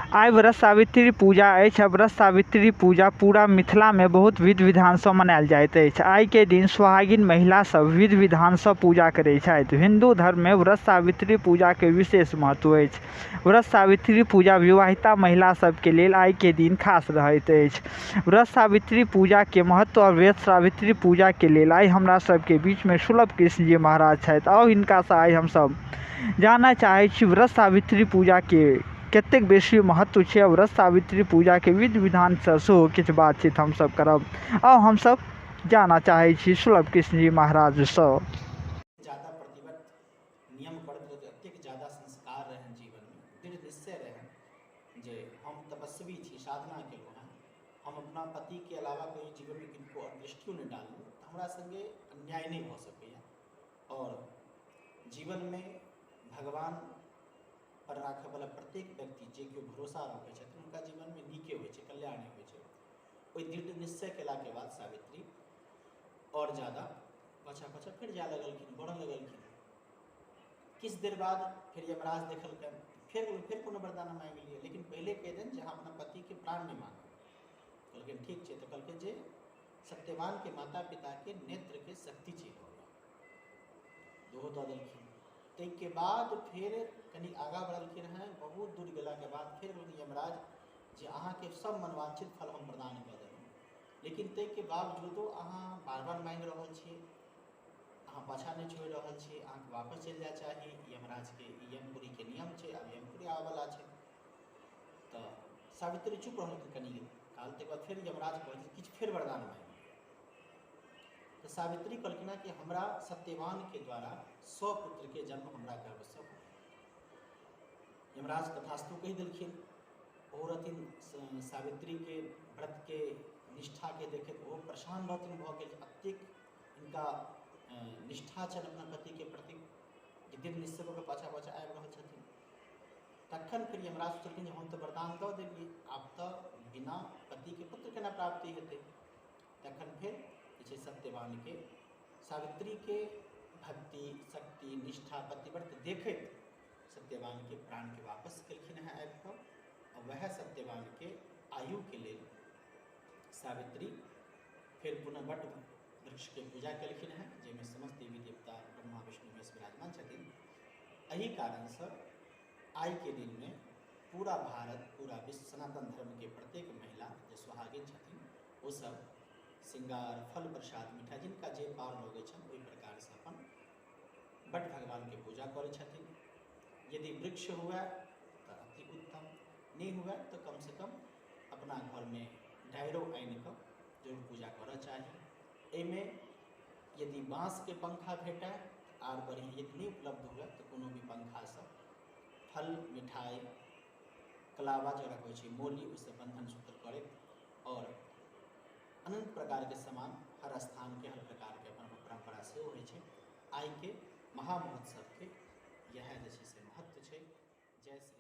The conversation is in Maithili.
आइ व्रत सावित्री पूजा अछि आ व्रत सावित्री पूजा पूरा मिथिला मे बहुत विधि विधान सँ मनायल जाइत अछि। आइ के दिन सुहागिन महिला सब विधि विधान सँ पूजा करे छथि। हिंदू धर्म में व्रत सावित्री पूजा के विशेष महत्व अछि। व्रत सावित्री पूजा विवाहिता महिला सब के लेल आइ के दिन खास रहैत अछि। व्रत सावित्री पूजा के महत्व और व्रत सावित्री पूजा के लेल आइ हमरा सब के बीच में सुलभ कृष्ण जी महाराज छथि। आउ हिनका से आइ हम सब जानय चाहे छी व्रत सावित्री पूजा के कतेक बेसी महत्व छै आ व्रत सावित्री पूजा के विधि विधान से सेहो किछु बातचीत हम सब करब। आउ हम सब जानय चाहे छी सुलभ कृष्ण जी महाराज से। ज्यादा प्रतिबद्ध नियम करैत रहथि, एतेक ज्यादा संस्कार रहनि जीवनमे, दृढ़ निश्चय रहनि जे हम तपस्वी छी, साधना केलहुँ हेँ, हम अपना पतिके अलावा कहियो जीवनमे किनको आओर दृष्टियो नहि डाललहुँ, तऽ हमरा सङ्गे अन्याय नहि भऽ सकैए आओर जीवनमे भगवान पर राखयवला प्रत्येक व्यक्ति जे केओ भरोसा रखै छथिन हुनका जीवनमे नीके होइ छै, कल्याणे होइ छै। ओहि दृढ़ निश्चय केलाके बाद सावित्री आओर ज्यादा पाछाँ पाछाँ फेर जाय लगलखिन, बढ़ऽ लगलखिन। किछु देर बाद फेर यमराज देखलकनि, फेर फेर कोनो वरदान माँगि लिअ, लेकिन पहिले कहि देनि जे अहाँ अपना पतिके प्राण नहि माँगब। कहलखिन ठीक छै। तऽ कहलकै जे सत्यवानके माता पिताके नेत्रके शक्ति चलि अबै, ओहो दऽ देलखिन। ताहिके बाद फेर कनि आगाँ बढ़लखिन हेँ, बहुत दूर गेलाके बाद फेर कहलखिन यमराज जे अहाँके सब मनवांछित फल हम प्रदान कऽ देलहुँ, लेकिन ताहिके बावजूदो अहाँ बार बार माँगि रहल छी, अहाँ पाछाँ नहि छोड़ि रहल छी, अहाँके वापस चलि जाय चाही। यमराजके ई यमपुरीके नियम छै, आब यमपुरी आबयवला छै। तऽ सावित्री चुप रहलखिन कनि काल। ताहिके बाद फेर यमराज कहलखिन किछु फेर वरदान माँगि। तऽ सावित्री कहलखिन हँ कि हमरा सत्यवानके द्वारा 100 पुत्रके जन्म हमरा गर्भसँ हो। यमराज तथास्तु कहि देलखिन। ओहो रहथिन सावित्रीके व्रतके निष्ठाके देखैत ओहो परेशान रहथिन भऽ गेल, एतेक हिनका निष्ठा छनि अपना पतिके प्रति जे दृढ़ निश्चय कऽ के पाछाँ पाछाँ आबि रहल छथिन। तखन फेर यमराज सोचलखिन जे हम तऽ वरदान दऽ देलियै, आब तऽ बिना पतिके पुत्र केना प्राप्ति हेतै। तखन फेर जे छै सत्यवानके सावित्रीके भक्ति शक्ति निष्ठा पतिव्रत देखैत सत्यवानके प्राणके वापस केलखिन हेँ आबि कऽ। आ वएह सत्यवानके आयुके लेल सावित्री फेर पुनः वट वृक्षके पूजा केलखिन हेँ, जाहिमे समस्त देवी देवता ब्रह्मा विष्णु महेश विराजमान छथिन। एहि कारणसँ आइके दिनमे पूरा भारत पूरा विश्व सनातन धर्मके प्रत्येक महिला जे सुहागिन छथिन ओसभ श्रृंगार फल प्रसाद मिठाइ जिनका जे पार लगै छनि ओहि प्रकारसँ अपन बट भगवानके पूजा करै छथिन। यदि वृक्ष हुए तऽ अति उत्तम, नहि हुए तऽ कमसँ कम अपना घरमे डायरो आनिकऽ जरूर पूजा करऽ चाही। एहिमे यदि बाँसके पंखा भेटय तऽ आर बढ़िआँ, यदि नहि उपलब्ध हुए तऽ कोनो भी पंखासँ फल मिठाइ कलावा जकरा कहै छै मोली ओहिसँ बन्धन सूत्र करैत आओर अनन्त प्रकारके सामान हर स्थानके हर प्रकारके अपन अपन परम्परा सेहो होइ छै। आइके महामहोत्सवके इएह जे छै से महत्व छै। जय श्री